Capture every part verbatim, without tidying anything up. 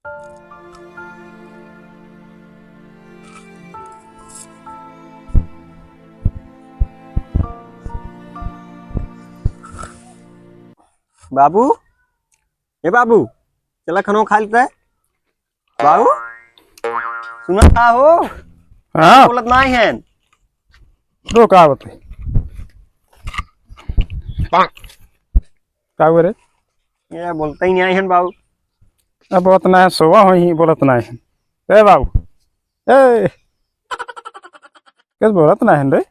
बाबू, ए बाबू, चला खनो खा लेते। बाबू, सुना का हो? हाँ। बोलत नाही है। रो का होते? का हुआ रे? ये बोलते ही नाही है बाबू। अब बोलत नाही है, सोवा हो ही बोलत नाही है। ए बाबू, ए, किस बोलत नाही है रे?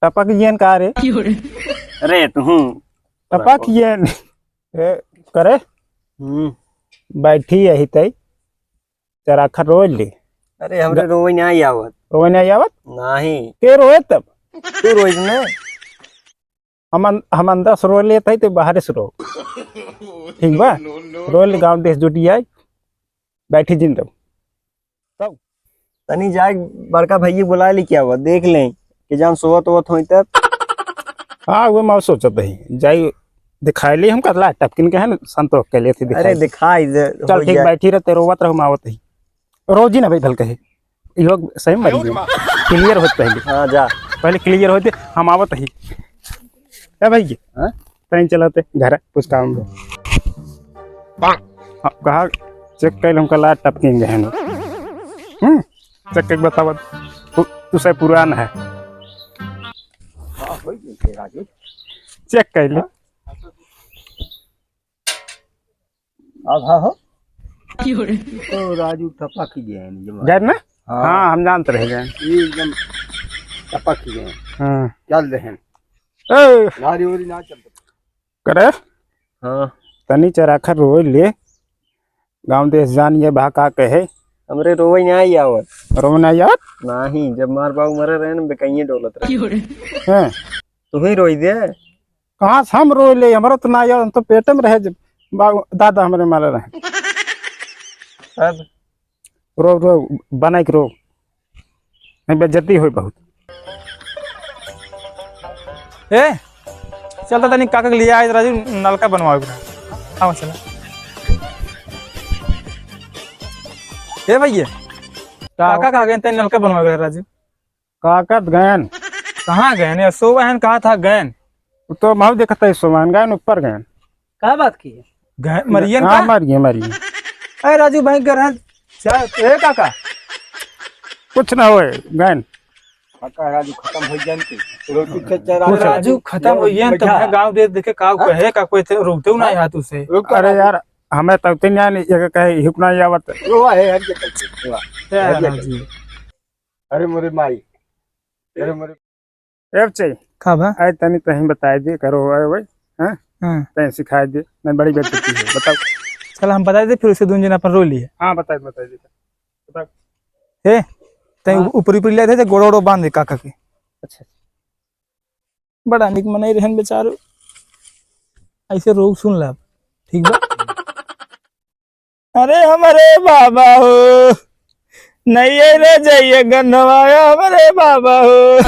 टपक जियन का रे? अरे तू। टपक जियन। ए, करे? हम्म। बैठी यही तई। चराखा रोज ले। अरे हमरे ग- रोवे नाही आवत। रोवे नाही आवत? नाही। के रोए तब? तू रोज ने। हम अन-, हम अंदर से रो लेत हई, ते बाहर से रो। ठीक बा? रो ले, गाँव देश जुटी आई, बैठी जिन रहो। तब तनी जाए बड़का भैया बुला ले क्या हुआ, देख लें कि जान सोवत वोवत होई तब। हाँ, वो मैं सोचत ही, जाई दिखाई ले हम कतला टपकिन के है ना, संतोष के लिए थी अरे दिखाई। दिखाई दे, चल हो ठीक, जाए। बैठी रहते, रोवत रहो, मैं आवत ही। रोजी ना भाई भल कहे, इहो सही मर गए। क्लियर होत पहले। हाँ, जा। पहले क्लियर होते, हम आवत ही। ए भाई, हाँ? तनी चलते घर, कुछ काम बा। हाँ, कहा चेक कर, हमका ला टपकिन गए हैं। हम्म, चेक कर बतावत। तू, तू से पुरान है। हाँ, हो गया, राजू। चेक कर ले। हाँ? अब हाँ हो। तो राजू टपक ही गए हैं, जब गए ना? हाँ। हाँ, हम जानते रह गए। ये एकदम टपक ही गए हैं। हाँ। चल रहे हैं। ए! गाड़ी वाड़ी ना चल। करे? हाँ। तनी चराखा रोए ले। गाँव देश जान ये बा का कहे। हमरे रोवे नाही आवत। रोवे नाही आवत? नाही, जब मार बाबू मरे रहे न, बेकइये डोलत रहे। हैं? तू ही रोई दे। कहाँ से हम रो ले, हमरा तो ना याद, हम तो पेटे में रहे जब बाबू, दादा हमरे मारे रहे। तब? रो, रो, बनाई के रो। नहीं, बेइज्जती होई बहुत। ए, चल तो तनी काका के लिए आए राजू, नलका बनवावे के। आओ चला। ए भैया, का काका हो? कहाँ गए? तनी नलका बनवावे के राजू। काका त गयन। कहाँ गयन? या सोवा हन, कहा था गयन। वो तो भाव देखता है सोवा हन, गयन ऊपर गयन। का बात की है? गयन, मरियन हाँ, का? मर गए, मर गए। अरे राजू भाई, घर है। ए काका। कुछ ना होए, गयन। काका, राजू खत्म हो जान के। रोटी से चरा कुछ राजू खत्म हो जान तो बैठा। मैं गाँव दे देखे का हाँ? कहे का कोई थे, रोकते ना हाँ? हाथ उसे। रुक तो अरे राजू। यार, हमें तो तीन जान एक कहे हिपना आवत। वो है, हर जगह से। वाह। ए हर जगह राजू। से। अरे मोरे माई, अरे मोरे। ए बच्चे, का बा? आए तनी तहीं बताए दे, करो, आए भाई, हाँ? हाँ। तहीं सिखाए दे, नहीं बड़ी बेइज्जती है, बताओ। चल हम बताए दे, फिर उसे दोनों जन अपन रो लिए। हाँ, बताए दे, बताए दे। बताओ। हे, तहीं हाँ। ऊपरी ऊपरी ले थे, गोड़ो ओड़ो बांध दे काका के। अच्छा। बड़ा निक मनई रहन बेचारो। ऐसे रोग सुन ला, ठीक बा? अरे हमरे बाबा हो, नहीं रे जाइए गंधवाया हमरे बाबा हो।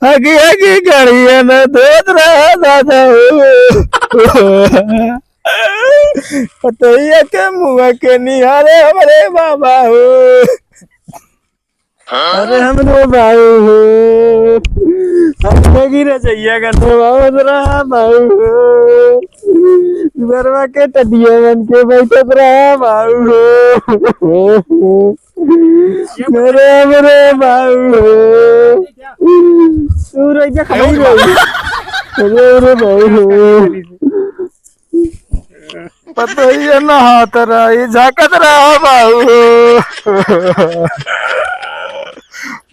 हगी हगी गड़िया न धोत रहा दादा हो। पतोहिया के मुँह के निहारे हमरे बाबा हो। अरे हमरे बाऊ हो, हमरे की रजैया का दबावत रहा बाऊ हो, दुअरवा के टटिया बन के बैठत रहा बाऊ हो। अरे हमरे बाऊ हो, तू रह जा खाई रही। अरे हमरे बाऊ हो। पतोहिया नहात रही, झाँकत रहा बाऊ।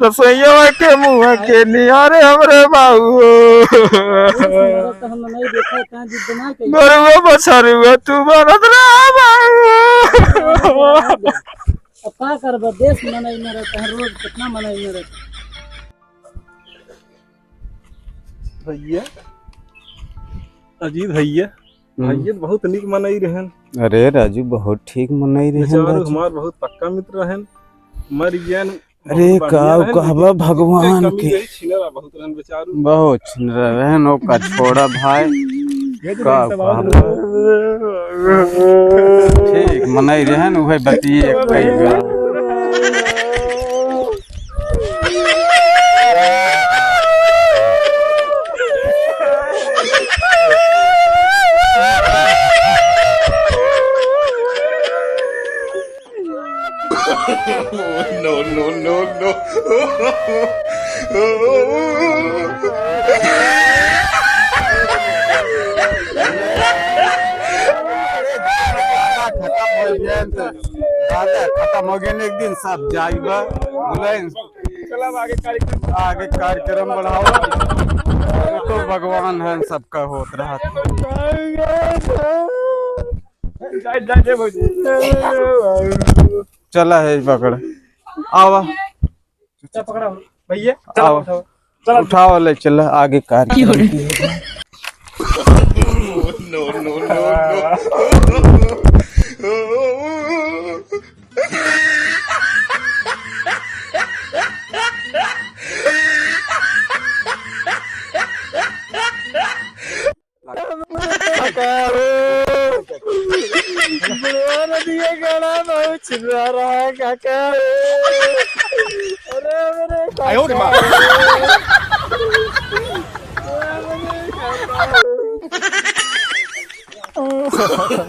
रसोइया के मुँह के निहारे हमरे बाऊ। तो हम नहीं देखा, कहाँ जिद ना कही। गरुआ बछरुआ तू बनत रहा बाऊ। अब का करबा, देश मनई में रहता है, रोज कितना मनई में रहता है। भैया, अजीत भैया, हम्म। भैया बहुत नीक मनई रहन। अरे राजू, बहुत ठीक मनई रहन बेचारू राजू। हमार बहुत पक्का मित्र रहन। मर गयन, अरे बहुत बढ़िया का रहन, कहबा लेकिन भगवान कमी के। यही छिनरा बहुत रहन बेचारू। बहुत छिनरा रहन, ओका छोड़ा भाई। का बात। ठीक, मनई रहन, उहे बतिये एक कई गो। No, no, no, no। खत्म हो गया तो, दादा, खत्म हो गया, एक दिन सब जाइबा, बुलाइन। चला, अब आगे कार्यक्रम। आगे कार्यक्रम बढ़ाओ। तो भगवान है, सबका होत रहत। जाए, जाए, जाए, भौजी। चला है पकड़। आवा। चल पकड़ा भैया, चल आओ। उठाओ। चल। उठाओ, ले चल आगे कार्यक्रम की। No, no, no, no। बुढ़वा नदिया गड़ा बहुत छिनरा रहा काका। अरे मेरे आयो रे माँ।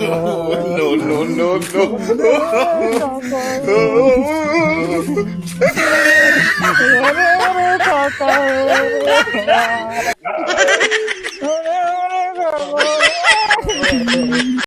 No, no, no, no।